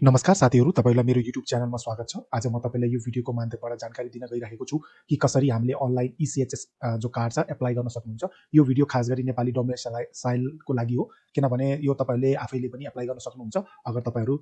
नमस्कार साथीहरू, तपाईलाई मेरो युट्युब च्यानलमा स्वागत छ। आज म तपाईलाई यो भिडियोको माध्यमबाट जानकारी दिन गइरहेको छु कि कसरी हामीले अनलाइन इसिएचएस जो कार्ड छ एप्लाई गर्न सक्नुहुन्छ। यो भिडियो खास गरी नेपाली डोमिसाइलको लागि हो, किनभने यो तपाईले आफैले पनि एप्लाई गर्न सक्नुहुन्छ। अगर तपाईहरू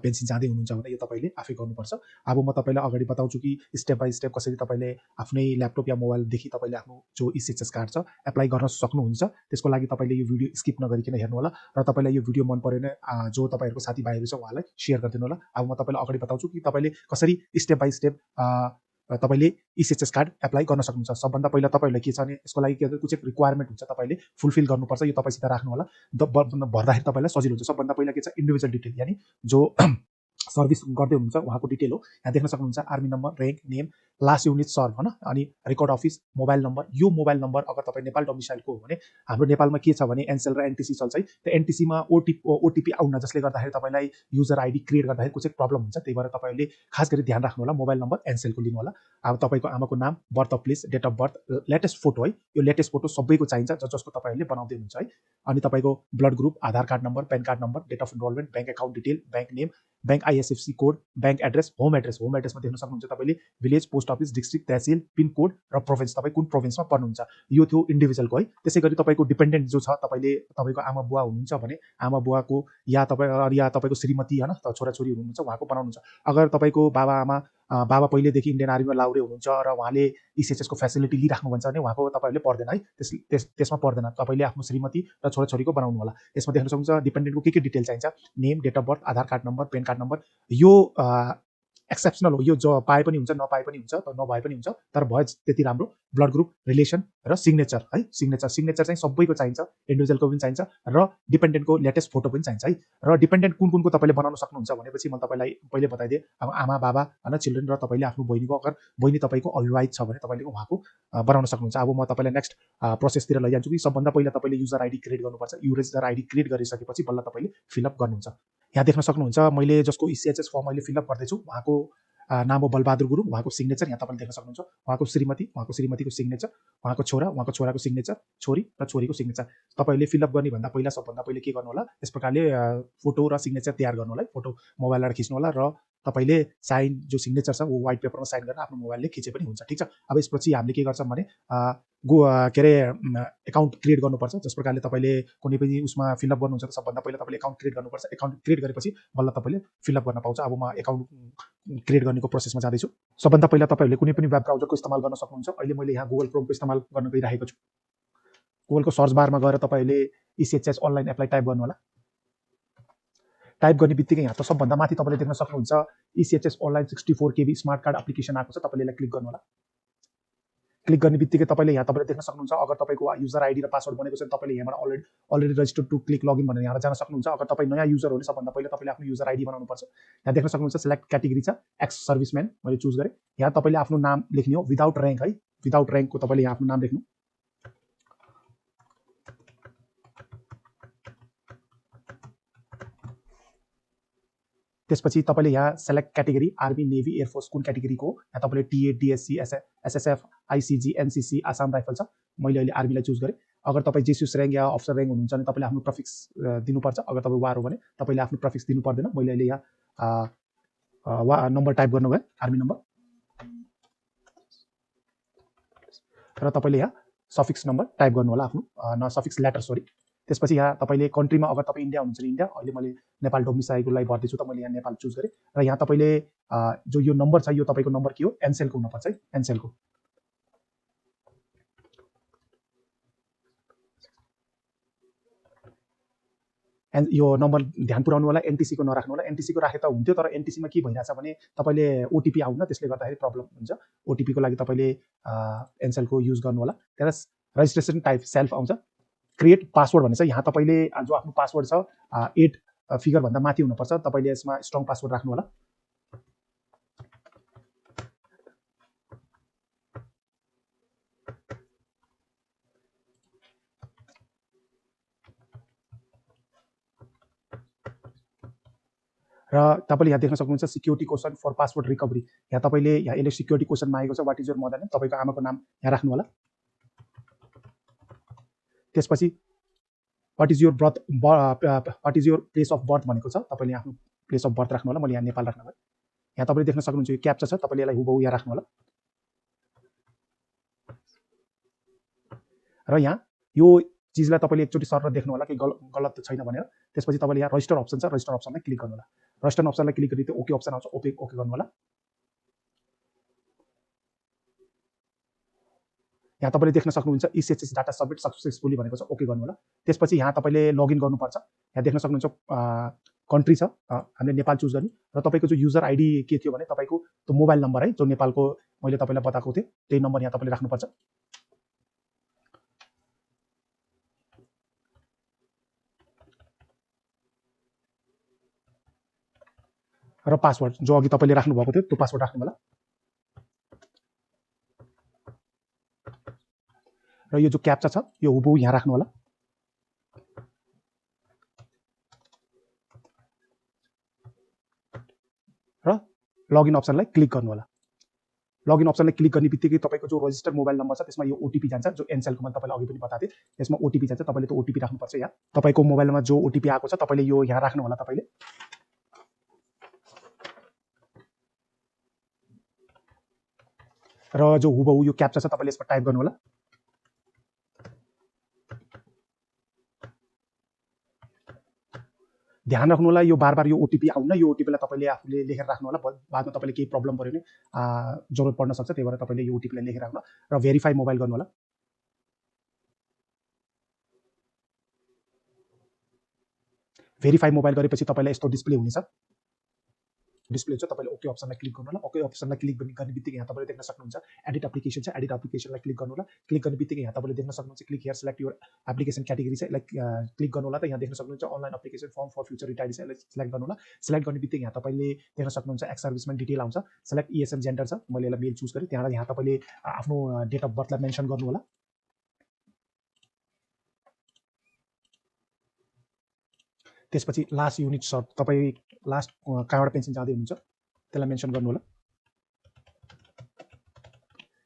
पेन्सन चाहँदै हुनुहुन्छ भने यो तपाईले आफै गर्नुपर्छ। अब म तपाईलाई अगाडि बताउँछु कि स्टेप बाइ स्टेप कसरी तपाईले आफ्नै ल्यापटप या मोबाइलदेखि तपाईले आफ्नो जो इसिएचएस कार्ड छ एप्लाई गर्न सक्नुहुन्छ। त्यसको लागि तपाईले यो भिडियो स्किप नगरिकन हेर्नु होला र तपाईलाई यो भिडियो मन पऱ्यो भने जो तपाईहरुको साथीभाइहरु छ उहाँलाई शेयर गरिदिनु होला। अब म तपाईलाई अगाडि बताउँछु कि तपाईले कसरी स्टेप बाइ स्टेप तपाईले इसिएचएस कार्ड एप्लाई गर्न सक्नुहुन्छ। सबभन्दा पहिला तपाईहरुलाई के छ भने यसको लागि कुछ रिक्वायरमेन्ट हुन्छ, तपाईले फुलफिल गर्नुपर्छ। यो तपाईसित राख्नु होला, भर्दाखेरि तपाईलाई सजिलो हुन्छ। सबभन्दा पहिला के छ, इन्डिभिजुअल डिटेल यानी जो सर्भिस गर्दै हुनुहुन्छ उहाँको डिटेल हो। यहाँ देख्न सक्नुहुन्छ army number, rank, name, last unit serve हैन, अनि रेकर्ड अफिस, मोबाइल नम्बर। यो मोबाइल नम्बर अगर तपाईँ नेपाल डोमिसाइलको हो भने हाम्रो नेपालमा के छ भने एनसेल र एनटिसी चल्छ है। त्यो एनटिसीमा ओटिपी आउन जसले गर्दाखेरि तपाईलाई युजर आइडी क्रिएट गर्दाखेरि कुछ प्रब्लम हुन्छ। त्यही भएर तपाईले खास गरी ध्यान राख्नु होला, मोबाइल नम्बर एनसेलको लिनु होला। अब तपाईको आमाको नाम, birth place, date of birth, latest photo है। यो लेटेस्ट फोटो सबैको चाहिन्छ जसको तपाईहरुले बनाउँदै हुनुहुन्छ है। अनि तपाईको blood group, Aadhaar card number, PAN card number, date of enrolment, bank account detail, bank name, bank ISFC code, bank address, home एड्रेसमा देख्न सक्नुहुन्छ तपाईले village, post office, district, tehsil, pin code र प्रोभिन्स, तपाईँ कुन प्रोभिन्समा पर्नुहुन्छ। यो थियो इन्डिभिजुअलको है। त्यसैगरी तपाईको डिपेन्डेन्ट जो छ, तपाईले तपाईको आमा बुवा हुनुहुन्छ भने आमा बुवाको या तपाईको श्रीमती हैन, छोराछोरी हुनुहुन्छ उहाँको बनाउनुहुन्छ। अगर तपाईको बाबा आमा बाबा पहिलेदेखि इन्डियन आर्मीमा लाउरे हुनुहुन्छ र उहाँले इसिएचएसको फेसिलिटी लिइराख्नुहुन्छ भने उहाँको तपाईहरुले पर्दैन है। त्यसमा पर्दैन, तपाईले आफ्नो श्रीमती र छोराछोरीको बनाउनु होला। यसमा देख्न सक्नुहुन्छ डिपेन्डेन्टको के डिटेल चाहिन्छ, name, date of birth, Aadhaar card number, PAN card number. यो एक्सेप्सनल हो, यो जो पाए पनि हुन्छ नपाए पनि हुन्छ, नभए पनि हुन्छ, तर भयो त्यति राम्रो। ब्लड ग्रुप, रिलेसन र सिग्नेचर है। सिग्नेचर चाहिँ सबैको चाहिन्छ, इन्डिभिजुअलको पनि चाहिन्छ र डिपेन्डेन्टको लेटेस्ट फोटो पनि चाहिन्छ है। र डिपेन्डेन्ट कुन कुनको तपाईले बनाउन सक्नुहुन्छ भनेपछि म तपाईलाई पहिले बताइदिए। अब आमा बाबा हैन, चिल्ड्रेन र तपाईले आफ्नो बहिनीको, अगर बहिनी तपाईको अविवाहित छ भने तपाईले उहाँको बनाउन सक्नुहुन्छ। अब म तपाईलाई नेक्स्ट प्रोसेसतिर लैजान्छु कि सबभन्दा पहिला तपाईले युजर आइडी क्रिएट गर्नुपर्छ। युजर आइडी क्रिएट गरिसकेपछि बल्ल तपाईले फिलअप गर्नुहुन्छ। यहाँ देख्न सक्नुहुन्छ मैले जसको इसिएचएस फर्म अहिले फिलअप गर्दैछु उहाँको नाम हो बलबहादुर गुरुङ। उहाँको सिग्नेचर यहाँ तपाईँले देख्न सक्नुहुन्छ। उहाँको श्रीमतीको सिग्नेचर, उहाँको छोराको सिग्नेचर, छोरी र छोरीको सिग्नेचर। तपाईँले फिलअप गर्ने भन्दा पहिला सबभन्दा पहिले के गर्नु होला, यस प्रकारले फोटो र सिग्नेचर तयार गर्नु होला। फोटो मोबाइलबाट खिच्नु होला र तपाईले साइन जो सिग्नेचर छ वो व्हाइट पेपरमा साइन गरेर आफ्नो मोबाइलले खिचे पनि हुन्छ। ठीक छ। अब यसपछि हामीले के गर्छौँ भने के अरे एकाउन्ट क्रिएट गर्नुपर्छ। जस प्रकारले तपाईँले कुनै पनि उसमा फिलअप गर्नुहुन्छ त सबभन्दा पहिला तपाईँले एकाउन्ट क्रिएट गर्नुपर्छ। एकाउन्ट क्रिएट गरेपछि बल्ल तपाईँले फिलअप गर्न पाउँछ। अब म एकाउन्ट क्रिएट गर्नेको प्रोसेसमा जाँदैछु। सबभन्दा पहिला तपाईँहरूले कुनै पनि वेब ब्राउजरको इस्तेमाल गर्न सक्नुहुन्छ। अहिले मैले यहाँ गुगल क्रोमको इस्तेमाल गर्न गइरहेको छु। गुगलको सर्च बारमा गएर तपाईँले इसिएचएस अनलाइन एप्लाई टाइप गर्नु होला। टाइप गर्ने बित्तिकै यहाँ त सबभन्दा माथि तपाईँले देख्न सक्नुहुन्छ ECHS online 64 KB smart card application आएको छ। तपाईँले यसलाई क्लिक गर्नु होला। क्लिक गर्ने बित्तिकै तपाईँले यहाँ तपाईँले देख्न सक्नुहुन्छ अगर तपाईँको युजर आइडी र पासवर्ड बनेको छ भने तपाईँले यहाँबाट already registered to click login भनेर यहाँ जान सक्नुहुन्छ। अगर तपाईँ नयाँ युजर हो भने सबभन्दा पहिला तपाईँले आफ्नो युजर आइडी बनाउनुपर्छ। यहाँ देख्न सक्नुहुन्छ सिलेक्ट क्याटेगोरी छ, एक्स सर्भिसम्यान मैले चुज गरेँ। यहाँ तपाईँले आफ्नो नाम लेख्ने हो, विदाउट र्याङ्क है। विदाउट र्याङ्कको तपाईँले यहाँ आफ्नो नाम लेख्नु। त्यसपछि तपाईँले यहाँ select category army, navy, air force कुन क्याटेगोरीको हो। यहाँ तपाईँले TA, DSC, SSF, ICG, NCC, Assam rifle छ। मैले अहिले आर्मीलाई चुज गरेँ। अगर तपाईँ जेसियुस र्याङ्क या अफसर र्याङ्क हुनुहुन्छ भने तपाईँले आफ्नो प्रफिक्स दिनुपर्छ। अगर तपाईँ वार हो भने तपाईँले आफ्नो प्रफिक्स दिनु पर्दैन। मैले अहिले यहाँ नम्बर टाइप गर्नु गएँ, आर्मी नम्बर, र तपाईँले यहाँ सफिक्स नम्बर टाइप गर्नु होला, आफ्नो सफिक्स लेटर सरी। त्यसपछि यहाँ तपाईँले कन्ट्रीमा अगर तपाईँ इन्डिया हुनुहुन्छ भने इन्डिया, अहिले मैले नेपाल डोमिसाइलको लागि भर्दैछु त मैले यहाँ नेपाल चुज गरेँ। र यहाँ तपाईँले जो यो नम्बर छ यो तपाईँको नम्बर के हो, एनसेलको हुनुपर्छ है, एनसेलको। यो नम्बर ध्यान पुऱ्याउनु होला, एनटिसीको नराख्नु होला। एनटिसीको राखे त हुन्थ्यो, तर एनटिसीमा के भइरहेछ भने तपाईँले ओटिपी आउन, त्यसले गर्दाखेरि प्रब्लम हुन्छ। ओटिपीको लागि तपाईँले एनसेलको युज गर्नु होला। त्यहाँ रजिस्ट्रेसन टाइप सेल्फ आउँछ। क्रिएट पासवर्ड भनेछ, यहाँ तपाईँले जो आफ्नो पासवर्ड छ 8 फिगरभन्दा माथि हुनुपर्छ। तपाईँले यसमा स्ट्रङ पासवर्ड राख्नु होला। र तपाईँले यहाँ देख्न सक्नुहुन्छ security question for password recovery. यहाँ तपाईँले यहाँ यसले सिक्युरिटी क्वेसन मागेको छ, what is your mother name, तपाईँको आमाको नाम यहाँ राख्नु होला। त्यसपछि what is your place of birth भनेको छ, तपाईँले आफ्नो प्लेस अफ बर्थ राख्नु होला, मैले यहाँ नेपाल राख्नु भयो। यहाँ तपाईँले देख्न सक्नुहुन्छ यो क्याप्चा छ, तपाईँले यसलाई हुबहु यहाँ राख्नु होला र यहाँ यो चिजलाई तपाईँले एकचोटि सर देख्नु होला कि गलत छैन भनेर। त्यसपछि तपाईँले यहाँ रजिस्टर अप्सन छ, रजिस्टर अप्सनलाई क्लिक गर्नु होला। रजिस्टर अप्सनलाई क्लिक गरी त्यो ओके अप्सन आउँछ, ओके गर्नु होला। यहाँ तपाईँले देख्न सक्नुहुन्छ ECHS डाटा सबमिट सक्सेसफुली भनेको छ, ओके गर्नु होला। त्यसपछि यहाँ तपाईँले लगइन गर्नुपर्छ। यहाँ देख्न सक्नुहुन्छ कन्ट्री छ, हामीले नेपाल चुज गर्ने र तपाईँको जो युजर आइडी के थियो भने तपाईँको त्यो मोबाइल नम्बर है, जो नेपालको मैले तपाईँलाई बताएको थिएँ त्यही नम्बर यहाँ तपाईँले राख्नुपर्छ। र पासवर्ड जो अघि तपाईँले राख्नु भएको थियो त्यो पासवर्ड राख्नु होला। र यो जो क्याप्चा छ यो हुबहु यहाँ राख्नु होला। र लगइन अप्सनलाई क्लिक गर्नु होला। लगइन अप्सनलाई क्लिक गर्ने बित्तिकै तपाईँको जो रजिस्टर मोबाइल नम्बर छ त्यसमा यो ओटिपी जान्छ, जो एनसेलको मैले तपाईँलाई अघि पनि बताएको थिएँ। त्यसमा ओटिपी जान्छ, तपाईँले त्यो ओटिपी राख्नुपर्छ। यहाँ तपाईँको मोबाइलमा जो ओटिपी आएको छ तपाईँले यो यहाँ राख्नु होला। तपाईँले र जो हुबहु यो क्याप्चा छ तपाईँले यसमा टाइप गर्नु होला। ध्यान राख्नु होला यो बार बार यो ओटिपी आउन, यो ओटिपीलाई तपाईँले आफूले लेखेर राख्नु होला। बादमा तपाईँले केही प्रब्लम पऱ्यो भने जरुरत पर्न सक्छ, त्यही भएर तपाईँले यो ओटिपीलाई लेखेर राख्नु र भेरिफाई मोबाइल गर्नु होला। भेरिफाई मोबाइल गरेपछि तपाईँलाई यस्तो डिस्प्ले हुनेछ। डिस्प्ले छ, तपाईँले ओके अप्सनलाई क्लिक गर्नु होला। ओके अप्सनलाई क्लिक गर्ने बित्तिकै यहाँ तपाईँले देख्न सक्नुहुन्छ एडिट एप्लिकेसन छ, एडिट एप्लिकेसनलाई क्लिक गर्नु होला। क्लिक गर्ने बित्तिकै यहाँ तपाईँले देख्न सक्नुहुन्छ click here select your application category छ, यसलाई क्लिक गर्नु होला। त यहाँ देख्न सक्नुहुन्छ online application form for future retired छ, यसलाई सिलेक्ट गर्नु होला। सिलेक्ट गर्ने बित्तिकै यहाँ तपाईँले देख्न सक्नुहुन्छ एक्स सर्भिसमेन डिटेल आउँछ, सिलेक्ट ESM जेन्डर छ, मैले यसलाई मेल चुज गरेँ। त्यहाँबाट यहाँ तपाईँले आफ्नो डेट अफ बर्थलाई मेन्सन गर्नु होला। त्यसपछि लास्ट युनिट सर्ट तपाईँ लास्ट कहाँबाट पेन्सन जाँदै हुनुहुन्छ त्यसलाई मेन्सन गर्नु होला।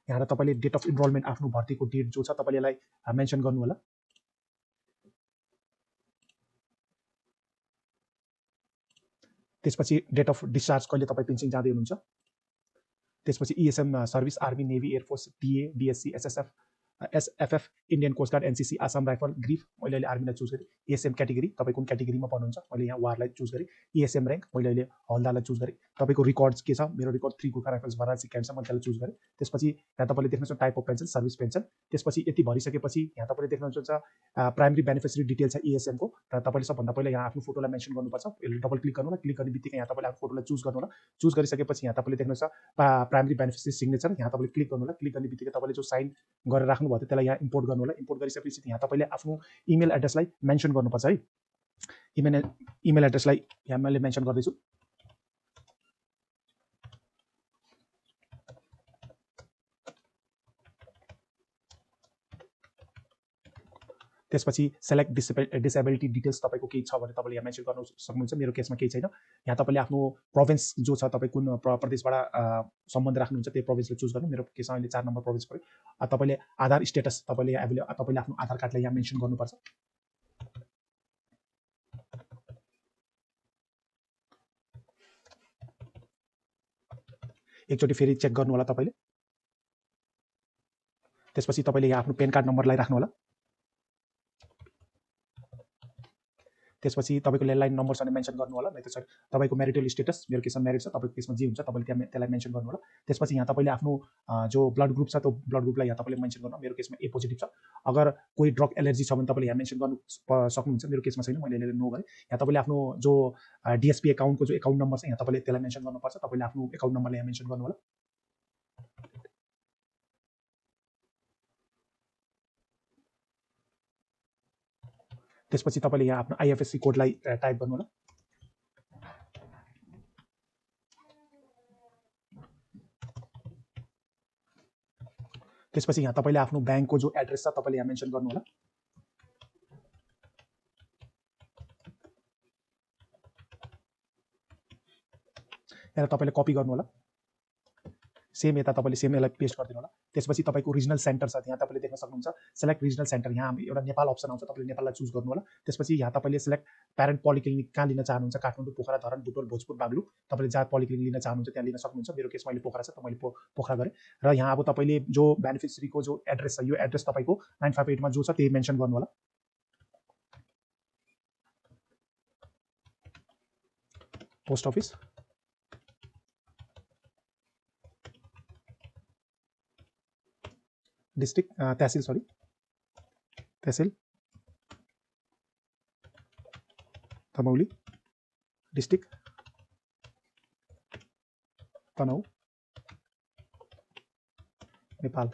यहाँ तपाईँले डेट अफ इनरोलमेन्ट आफ्नो भर्तीको डेट जो छ तपाईँले यसलाई मेन्सन गर्नु होला। त्यसपछि डेट अफ डिस्चार्ज कहिले तपाईँ पेन्सन जाँदै हुनुहुन्छ। त्यसपछि ESM service army, navy, air force, TA, DSC, SSF, SFF, Indian coast guard, NCC, Assam rifle, GREF, मैले अहिले आर्मीलाई चुज गरेँ। ESM क्याटेगोरी तपाईँ कुन क्याटेगोरीमा पर्नुहुन्छ, मैले यहाँ वारलाई चुज गरेँ। ESM ऱ्याङ्क मैले अहिले हल्दारलाई चुज गरेँ। तपाईँको रिकर्ड्स के छ, मेरो record 3 Gorkha rifles Varanasi camp छ, मैले त्यसलाई चुज गरेँ। त्यसपछि यहाँ तपाईँले देख्नुहुन्छ type of pension, service pension. त्यसपछि यति भरिसकेपछि यहाँ तपाईँले देख्नुहुन्छ प्राइमरी बेनिफिसियरी डिटेल छ ESM को। र तपाईँले सबभन्दा पहिला यहाँ आफ्नो फोटोलाई मेन्सन गर्नुपर्छ। यसले डबल क्लिक गर्नु होला। क्लिक गर्ने बित्तिकै यहाँ तपाईँले आफ्नो फोटोलाई चुज गर्नु होला। चुज गरिसकेपछि यहाँ तपाईँले देख्नुहुन्छ प्राइमरी बेनिफिसियरी सिग्नेचर, यहाँ तपाईँले क्लिक गर्नु होला। क्लिक गर्ने बित्तिकै तपाईँले जो साइन गरेर राख्नु भएको थियो त्यसलाई यहाँ इम्पोर्ट गर्नु होला। इम्पोर्ट गरिसकेपछि यहाँ तपाईँले आफ्नो इमेल एड्रेसलाई मेन्सन गर्नुपर्छ है। इमेल एड्रेसलाई यहाँ मैले मेन्सन गर्दैछु। त्यसपछि सेलेक्ट डिसेबिलिटी डिटेल्स तपाईँको केही छ भने तपाईँले यहाँ मेन्सन गर्न सक्नुहुन्छ। मेरो केसमा केही छैन। यहाँ तपाईँले आफ्नो प्रोभिन्स जो छ तपाईँ कुन प्रदेशबाट सम्बन्ध राख्नुहुन्छ त्यो प्रोभिन्सले चुज गर्नु। मेरो केसमा अहिले 4 नम्बर प्रोभिन्स पऱ्यो। तपाईँले आधार स्टेटस तपाईँले आफ्नो आधार कार्डलाई यहाँ मेन्सन गर्नुपर्छ। एकचोटि फेरि चेक गर्नु होला तपाईँले। त्यसपछि तपाईँले यहाँ आफ्नो पेन कार्ड नम्बरलाई राख्नु होला। त्यसपछि तपाईँको ल्यान्डलाइन नम्बर छ भने मेन्सन गर्नु होला। नहीं त तपाईँको म्यारिटल स्टेटस, मेरो केसमा म्यारिड छ, तपाईँको केसमा जे हुन्छ तपाईँले त्यसलाई मेन्सन गर्नु होला। त्यसपछि यहाँ तपाईँले आफ्नो जो ब्लड ग्रुप छ त्यो ब्लड ग्रुपलाई यहाँ तपाईँले मेन्सन गर्नु। मेरो केसमा A पोजिटिभ छ। अगर कोही ड्रग एलर्जी छ भने तपाईँले यहाँ मेन्सन गर्नु सक्नुहुन्छ। मेरो केसमा छैन, मैले नो गरेँ। यहाँ तपाईँले आफ्नो जो DSP एकाउन्टको जो एकाउन्ट नम्बर छ यहाँ तपाईँले त्यसलाई मेन्सन गर्नुपर्छ। तपाईँले आफ्नो एकाउन्ट नम्बरलाई यहाँ मेन्सन गर्नु होला। त्यसपछि तपाईँले यहाँ आफ्नो IFSC कोडलाई टाइप गर्नु होला। त्यसपछि यहाँ तपाईँले आफ्नो ब्याङ्कको जो एड्रेस छ तपाईँले यहाँ मेन्सन गर्नु होला। यहाँ तपाईँले कपी गर्नु होला। सेम यता तपाईँले सेम यसलाई पेस्ट गरिदिनु होला। त्यसपछि तपाईँको रिजनल सेन्टर छ, यहाँ तपाईँले देख्न सक्नुहुन्छ सेलेक्ट रिजनल सेन्टर। यहाँ एउटा नेपाल अप्सन आउँछ, तपाईँले नेपाललाई चुज गर्नु होला। त्यसपछि यहाँ तपाईँले सेलेक्ट प्यारेन्ट पोलिक्लिनिक कहाँ लिन चाहनुहुन्छ, काठमाडौँ, पोखरा, धरान, बुटवल, भोजपुर, बागलुङ, तपाईँले जहाँ पोलिक्लिनिक लिन चाहनुहुन्छ त्यहाँ लिन सक्नुहुन्छ। मेरो केसमा अहिले पोखरा छ त मैले पोखरा गरेँ। र यहाँ अब तपाईँले जो बेनिफिसियरीको जो एड्रेस छ, यो एड्रेस तपाईँको 958 मा जो छ त्यही मेन्सन गर्नु होला। पोस्ट अफिस, डिस्ट्रिक्ट तहसील, सरी तहसील तमौली, डिस्ट्रिक्ट तनहुँ, नेपाल।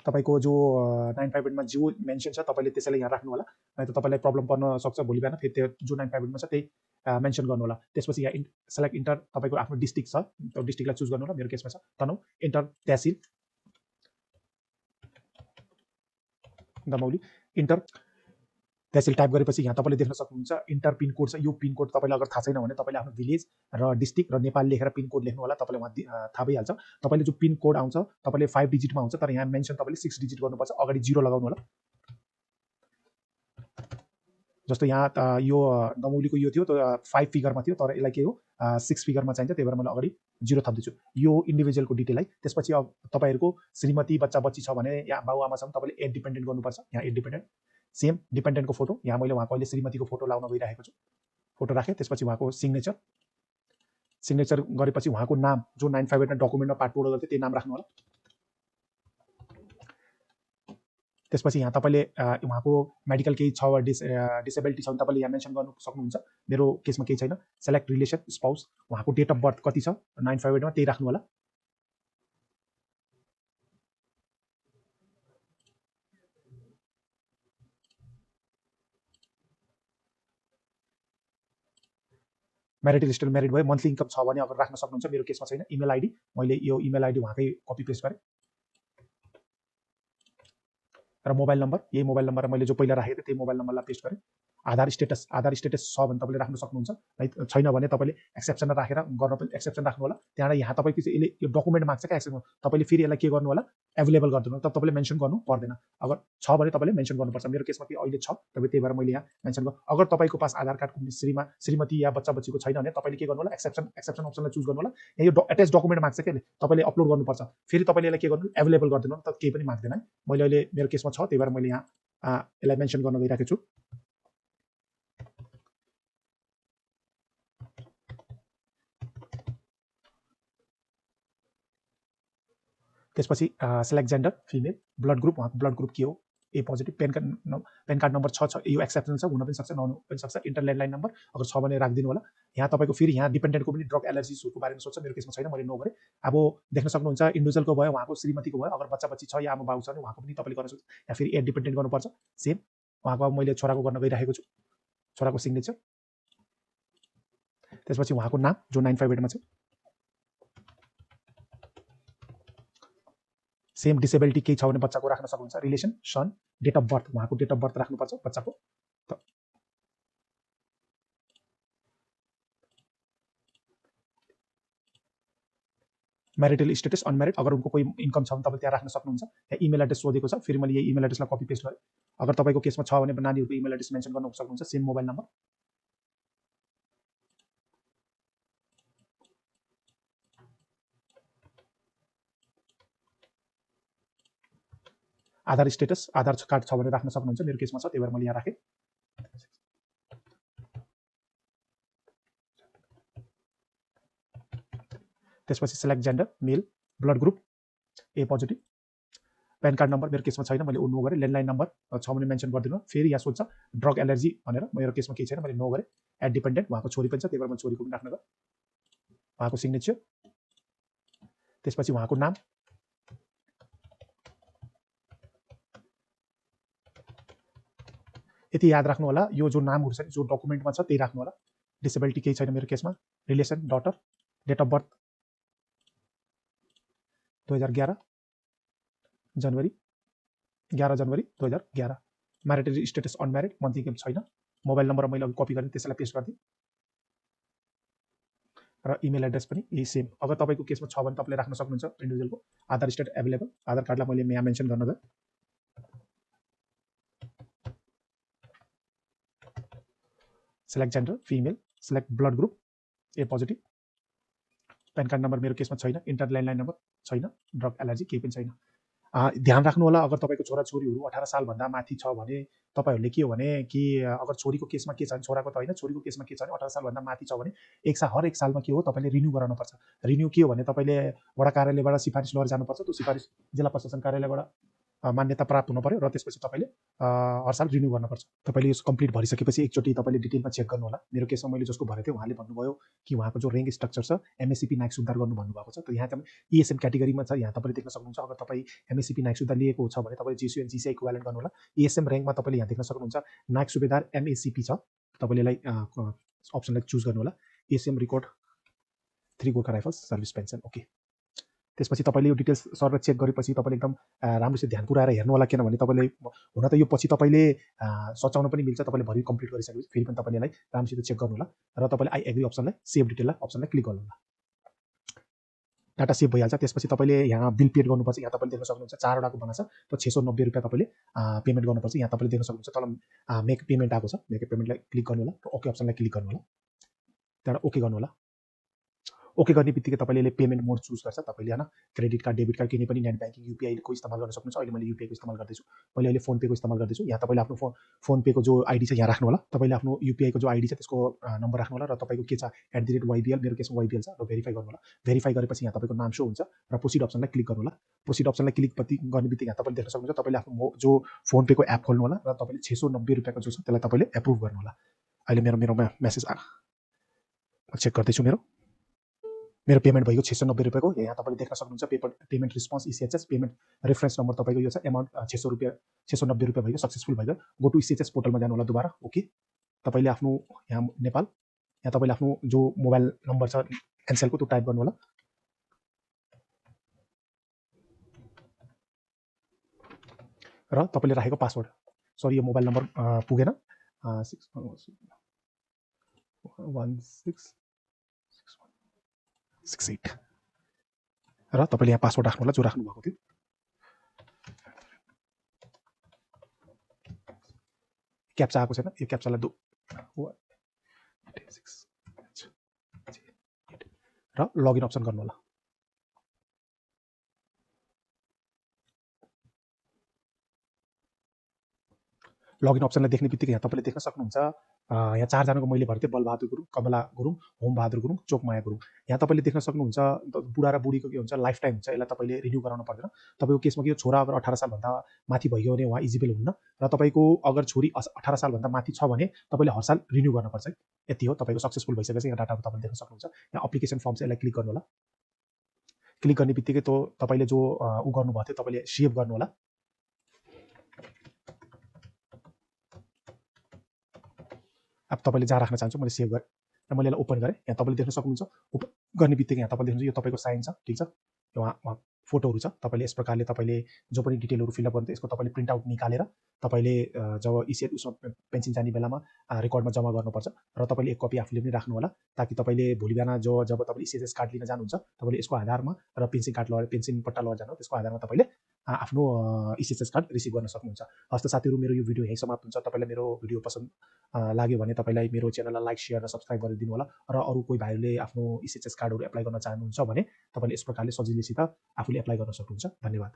तपाईँको जो 958 मा जो मेन्सन छ तपाईँले त्यसैलाई यहाँ राख्नु होला, नहीं त तपाईँलाई प्रब्लम पर्न सक्छ भोलि बिहान फेरि त्यो जो 958 मा छ त्यही मेन्सन गर्नु होला। त्यसपछि यहाँ सेलेक्ट इन्टर तपाईँको आफ्नो डिस्ट्रिक्ट छ, त्यो डिस्ट्रिक्टलाई चुज गर्नु होला। मेरो केसमा छ तनहुँ, इन्टर तहसील दमौली, इन्टर तहसील टाइप गरेपछि यहाँ तपाईँले देख्न सक्नुहुन्छ इन्टर पिनकोड छ। यो पिनकोड तपाईँलाई अगर थाहा छैन भने तपाईँले आफ्नो भिलेज र डिस्ट्रिक्ट र नेपाल लेखेर पिनकोड लेख्नु होला, तपाईँलाई वहाँ थाहा भइहाल्छ। तपाईँले जो पिनकोड आउँछ तपाईँले 5 डिजिटमा आउँछ, तर यहाँ मेन्सन तपाईँले 6 डिजिट गर्नुपर्छ, अगाडि 0 लगाउनु होला। जस्तो यहाँ यो दमौलीको यो थियो, 5 फिगरमा थियो, तर यसलाई के हो 6 फिगरमा चाहिन्छ, त्यही भएर मैले अगाडि 0 थप्दैछु। यो इन्डिभिजुअलको डिटेल है। त्यसपछि अब तपाईँहरूको श्रीमती बच्चा बच्ची छ भने या बाबुआमा छ भने तपाईँले एड डिपेन्डेन्ट गर्नुपर्छ। यहाँ एड डिपेन्डेन्ट, सेम डिपेन्डेन्टको फोटो, यहाँ मैले उहाँको अहिले श्रीमतीको फोटो लाउन गइरहेको छु, फोटो राखेँ। त्यसपछि उहाँको सिग्नेचर, सिग्नेचर गरेपछि उहाँको नाम जो 958 मा डकुमेन्टमा पार्ट टोटल गर्थ्यो त्यही नाम राख्नु होला। त्यसपछि यहाँ तपाईँले उहाँको मेडिकल केही छ वा डिसेबिलिटी छ भने तपाईँले यहाँ मेन्सन गर्नु सक्नुहुन्छ। मेरो केसमा केही छैन। सेलेक्ट रिलेसन स्पाउस, उहाँको डेट अफ बर्थ कति छ 958 मा त्यही राख्नु होला। म्यारिटल स्टेटस म्यारिड भयो, मन्थली इन्कम छ भने अगर राख्न सक्नुहुन्छ। मेरो केसमा छैन। इमेल आइडी, मैले यो इमेल आइडी उहाँकै कपी पेस्ट गरेँ र मोबाइल नम्बर, यही मोबाइल नम्बर मैले जो पहिला राखेको थिएँ त्यही मोबाइल नम्बरलाई पेस्ट गरेँ। आधार स्टेटस छ भने तपाईँले राख्न सक्नुहुन्छ, छैन भने तपाईँले एक्सेप्सन राखेर गर्न पनि एक्सेप्सन राख्नु होला। त्यहाँबाट यहाँ तपाईँको चाहिँ यसले यो डकुमेन्ट माग्छ क्या एक्सेप्सन, तपाईँले फेरि यसलाई के गर्नु होला एभाइलेबल गरिदिनु, तब तपाईँले मेन्सन गर्नु पर्दैन। अगर छ भने तपाईँले मेन्सन गर्नुपर्छ। मेरो केसमा के अहिले छ, तपाईँ त्यही भएर मैले यहाँ मेन्सन गर्नु। अगर तपाईँको पास आधार कार्डको श्रीमती या बच्चा बच्चीको छैन भने तपाईँले के गर्नु होला एक्सेप्सन अप्सनलाई चुज गर्नु होला। यहाँ यो एट्याच डकुमेन्ट माग्छ क्या, तपाईँले अपलोड गर्नुपर्छ। फेरि तपाईँले यसलाई के गर्नु एभाइलेबल गरिदिनु, त केही पनि माग्दैन है। मैले अहिले मेरो केसमा छ, त्यही भएर मैले यहाँ यसलाई मेन्सन गर्न गइरहेको छु। त्यसपछि select gender female, blood group, उहाँको ब्लड ग्रुप के हो, ए पोजिटिभ, पेन कार्ड नम्बर छ, यो एक्सेप्सन छ, हुन पनि सक्छ नहुन पनि सक्छ। इन्टर ल्यान्डलाइन नम्बर अगर छ भने राखिदिनु होला। यहाँ तपाईँको फेरि यहाँ डिपेन्डेन्टको पनि ड्रग एलर्जिजहरूको बारेमा सोध्छ, मेरो केसमा छैन, मैले नो गरेँ। अब देख्न सक्नुहुन्छ इन्डिभिजुअलको भयो, उहाँको श्रीमतीको भयो, अगर बच्चा बच्ची छ या आमा बाउ छ भने उहाँको पनि तपाईँले गर्न सक्छ। या फेरि एड डिपेन्डेन्ट गर्नुपर्छ, सेम उहाँको। अब मैले छोराको गर्न गइरहेको छु, छोराको सिग्नेचर। त्यसपछि उहाँको नाम जो 958 मा छ, सेम डिसेबिलिटी केही छ भने बच्चाको राख्न सक्नुहुन्छ। Relation, son, date of birth, उहाँको डेट अफ बर्थ राख्नुपर्छ बच्चाको। म्यारिटल स्टेटस अनम्यारिड, अगर उनको कोही इन्कम छ भने तपाईँ त्यहाँ राख्न सक्नुहुन्छ। यहाँ इमेल एड्रेस सोधेको छ, फेरि मैले यही इमेल एड्रेसलाई कपी पेस्ट गरेँ। अगर तपाईँको केसमा छ भने नानीहरूको इमेल एड्रेस मेन्सन गर्न सक्नुहुन्छ, सेम मोबाइल नम्बर। आधार स्टेटस, आधार कार्ड छ भने राख्न सक्नुहुन्छ। मेरो केसमा छ, त्यही भएर मैले यहाँ राखेँ। त्यसपछि select gender male, blood group A positive, PAN card number मेरो केसमा छैन, मैले नो गरेँ। ल्यान्डलाइन नम्बर छ भने मेन्सन गरिदिनु। फेरि यहाँ सोध्छ ड्रग एलर्जी भनेर, मेरो केसमा केही छैन, मैले नो गरेँ। एड डिपेन्डेन्ट, उहाँको छोरी पनि छ, त्यही भएर मैले छोरीको पनि राख्न गएँ। उहाँको सिग्नेचर, त्यसपछि उहाँको नाम, यति याद राख्नु होला। यो जो नामहरू छ जो डकुमेन्टमा छ त्यही राख्नु होला। डिसेबिलिटी केही छैन मेरो केसमा। Relation, daughter, date of birth 2011 जनवरी 2011। Marital status unmarried, monthly income छैन। मोबाइल नम्बर मैले अघि कपी गरेँ त्यसैलाई पेस्ट गरिदिएँ। र इमेल एड्रेस पनि यही सेम। अगर तपाईँको केसमा छ भने तपाईँले राख्न सक्नुहुन्छ इन्डिभिजुअलको। आधार स्टेट एभाइलेबल, आधार कार्डलाई मैले यहाँ मेन्सन गर्न गएँ। Select gender female, select blood group A positive, PAN card number मेरो केसमा छैन, इन्टर ल्यान्डलाइन नम्बर छैन, ड्रग एलर्जी केही पनि छैन। ध्यान राख्नु होला, अगर तपाईँको छोराछोरीहरू 18 सालभन्दा माथि छ भने तपाईँहरूले के हो भने कि अगर छोरीको केसमा के छ भने, छोराको त होइन, छोरीको केसमा के छ भने 18 सालभन्दा माथि छ भने हर एक सालमा के हो तपाईँले रिन्यू गराउनुपर्छ। रिन्यू के हो भने तपाईँले वडा कार्यालयबाट सिफारिस लिएर जानुपर्छ, त्यो सिफारिस जिल्ला प्रशासन कार्यालयबाट मान्यता प्राप्त हुनु पर्यो र त्यसपछि तपाईँले हर साल रिन्यू गर्नुपर्छ। तपाईँले यो कम्प्लिट भरिसकेपछि एकचोटि तपाईँले डिटेलमा चेक गर्नु होला। मेरो केसमा मैले जसको भरेको थिएँ उहाँले भन्नुभयो कि उहाँको जो रेङ्क स्ट्रक्चर छ एमएससिपी नाइक सुधार गर्नु भन्नुभएको छ। त यहाँ चाहिँ इएसएम क्याटेगोरीमा छ, यहाँ तपाईँले देख्न सक्नुहुन्छ। अगर तपाईँ एमएससिपी नाइक सुधार लिएको छ भने तपाईँले जिसिओ एन्ड जिसिआई इक्विभ्यालेन्ट गर्नु होला। इएसएम ऱ्याङ्कमा तपाईँले यहाँ देख्न सक्नुहुन्छ नाइक सुबेदार एमएसिपी छ, तपाईँले अप्सनलाई चुज गर्नु होला। ESM record 3 Gorkha rifles service pension, okay. त्यसपछि तपाईँले यो डिटेल्स सर चेक गरेपछि तपाईँले एकदम राम्रोसित ध्यान पुऱ्याएर हेर्नु होला, किनभने तपाईँले हुन त यो पछि तपाईँले सचाउन पनि मिल्छ। तपाईँले भरि कम्प्लिट गरिसकेपछि फेरि पनि तपाईँले राम्रोसित चेक गर्नु होला र तपाईँले आई एग्री अप्सनलाई सेभ डिटेललाई अप्सनलाई क्लिक गर्नु होला। डाटा सेभ भइहाल्छ। त्यसपछि तपाईँले यहाँ बिल पेड गर्नुपर्छ। यहाँ तपाईँले देख्न सक्नुहुन्छ 4 वटाको बनाएको छ, त 690 रुपियाँ तपाईँले पेमेन्ट गर्नुपर्छ। यहाँ तपाईँले देख्न सक्नुहुन्छ तल मेक पेमेन्ट आएको छ, मेक पेमेन्टलाई क्लिक गर्नु होला, ओके अप्सनलाई क्लिक गर्नु होला, त्यहाँबाट ओके गर्नु होला। ओके गर्ने बित्तिकै तपाईँले पेमेन्ट मोड चुज गर्छ। तपाईँले होइन क्रेडिट कार्ड, डेबिट कार्ड, कुनै पनि नेट ब्याङ्किङ युपिआईको इस्तेमाल गर्न सक्नुहुन्छ। अहिले मैले युपिआईको इस्तेमाल गर्दैछु, मैले अहिले फोन पेको इस्तेमाल गर्दैछु। यहाँ तपाईँले आफ्नो फोन पेको जो आइडी छ यहाँ राख्नु होला। तपाईँले आफ्नो युपिआईको जो आइडी छ त्यसको नम्बर राख्नु होला र तपाईँको के छ @YBL, मेरो केसमा YBL छ, र भेरिफाई गर्नु होला। भेरिफाई गरेपछि यहाँ तपाईँको नाम सो हुन्छ र प्रोसिड अप्सनलाई क्लिक गर्नु होला। प्रोसिड अप्सनलाई क्लिक गर्ने बित्तिकै यहाँ तपाईँले देख्न सक्नुहुन्छ तपाईँले आफ्नो जो फोन पेको एप खोल्नु होला र तपाईँले 690 रुपियाँको जो छ त्यसलाई तपाईँले एप्रुभ गर्नु होला। अहिले मेरोमा मेसेज चेक गर्दैछु। मेरो पेमेन्ट भएको 690 रुपियाँको। यहाँ तपाईँले देख्न सक्नुहुन्छ payment response ECHS, payment reference number तपाईँको यो छ, एमाउन्ट 690 रुपियाँ भएको, सक्सेसफुल भएको। गो टु इसिएचएस पोर्टलमा जानु होला दुबारा, ओके। तपाईँले आफ्नो यहाँ नेपाल, यहाँ तपाईँले आफ्नो जो मोबाइल नम्बर छ एनसेलको त्यो टाइप गर्नु होला र तपाईँले राखेको पासवर्ड, सरी यो मोबाइल नम्बर पुगेन, 1668 र तपाईँले यहाँ पासवर्ड राख्नु होला जो राख्नु भएको थियो। क्याप्चा आएको छैन, यो क्याप्चालाई र लगइन अप्सन गर्नु होला। लगइन अप्सनलाई देख्ने बित्तिकै यहाँ तपाईँले देख्न सक्नुहुन्छ यहाँ 4 जनाको मैले भर्थे, बलबहादुर गुरुङ, कमला गुरुङ, होमबहादुर गुरुङ, चोकमाया गुरुङ। यहाँ तपाईँले देख्न सक्नुहुन्छ बुढा र बुढीको के हुन्छ लाइफ टाइम हुन्छ, यसलाई तपाईँले रिन्यू गराउनु पर्दैन। तपाईँको केसमा के छोरा अगर 18 सालभन्दा माथि भइयो भने उहाँ इजिबल हुन्न, र तपाईँको अगर छोरी 18 सालभन्दा माथि छ भने तपाईँले हर साल रिन्यू गर्नुपर्छ। यति हो, तपाईँको सक्सेसफुल भइसकेपछि यहाँ डाटाको तपाईँले देख्न सक्नुहुन्छ। यहाँ एप्लिकेसन फर्म छ, यसलाई क्लिक गर्नु होला। क्लिक गर्ने बित्तिकै तपाईँले जो उ गर्नुभएको थियो तपाईँले सेभ गर्नु होला। अब तपाईँले जहाँ राख्न चाहन्छु मैले सेभ गरेँ र मैले यसलाई ओपन गरेँ। यहाँ तपाईँले देख्न सक्नुहुन्छ ओपन गर्ने बित्तिकै यहाँ तपाईँले देख्नुहुन्छ यो तपाईँको साइन छ, ठिक छ, उहाँ फोटोहरू छ। तपाईँले यस प्रकारले तपाईँले जो पनि डिटेलहरू फिलअप गर्नु यसको तपाईँले प्रिन्ट आउट निकालेर तपाईँले जब इसिएच उसमा पेन्सन जाने बेलामा रेकर्डमा जम्मा गर्नुपर्छ र तपाईँले एक कपी आफूले पनि राख्नु होला, ताकि तपाईँले भोलि बिहान जब तपाईँले इसिएचएस कार्ड लिन जानुहुन्छ तपाईँले यसको आधारमा र पेन्सन कार्ड लगेर पेन्सन पट्टा लगेर जानु, त्यसको आधारमा तपाईँले आफ्नो इसिएचएस कार्ड रिसिभ गर्न सक्नुहुन्छ। हस्त साथीहरू, मेरो यो भिडियो यहीँ समाप्त हुन्छ। तपाईँलाई मेरो भिडियो पसन्द लाग्यो भने तपाईँलाई मेरो च्यानललाई लाइक, सेयर र सब्सक्राइब गरिदिनु होला। र अरू कोही भाइहरूले आफ्नो इसिएचएस कार्डहरू एप्लाई गर्न चाहनुहुन्छ भने तपाईँले यस प्रकारले सजिलैसित आफूले एप्लाई गर्न सक्नुहुन्छ। धन्यवाद।